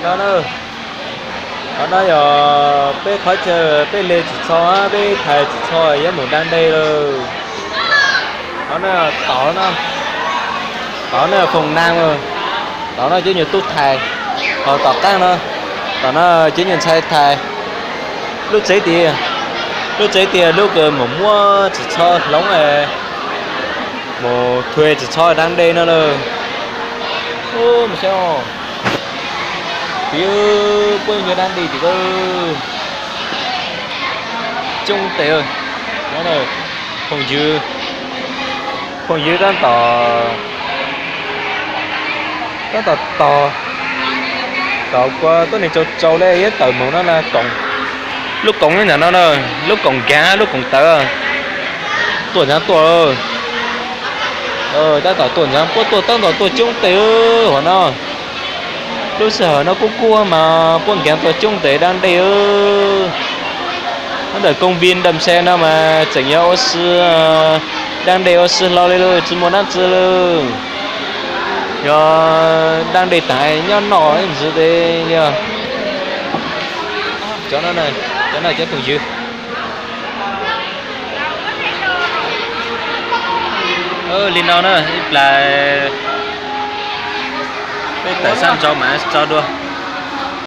No na, qhov no yog peb qhov chaw peb le tsis txho, peb thais tsis txho, yuav mus da dej lawm. Qhov no, tom no, foom nas, tom no cov nyuag tub thais, ho tom qaab no, tom no cov nyuag ntxhais thais. Lub tsev tias, lub tsev tias lub kws mus muab tsis txho hloov, mus thuê tsis txho da dej no lawm. Ub, mas saib, puab yuav da dej tim ko. Coob tes, phooj ywg, phooj ywg tab tom, tab tom tog, kom kua tuab neeg tsau tsau le, ib tawm moog no na. Lub koom ntawm no na, lub koom nkag, lub koom tawv, tuaj ntxhaav tuaj. Tab tom tuaj ntxhaav, puab tuaj tab tom tuaj coob tes hov no. Lub sij hawm no kuj kuj mas puab nkag tuaj coob tes da dej. Nyob ntawm koob vij Dam Xe no mas tseem yuav ua si da dej ua si hlo li lawm, tsis muaj dlaab tsi lawm. Yog da dej taag nyob noj ib ntsis tes li os. Cov no, cov no cov phooj ywg. Li no na, ib plag peb tawm sab ntso mas tso dua.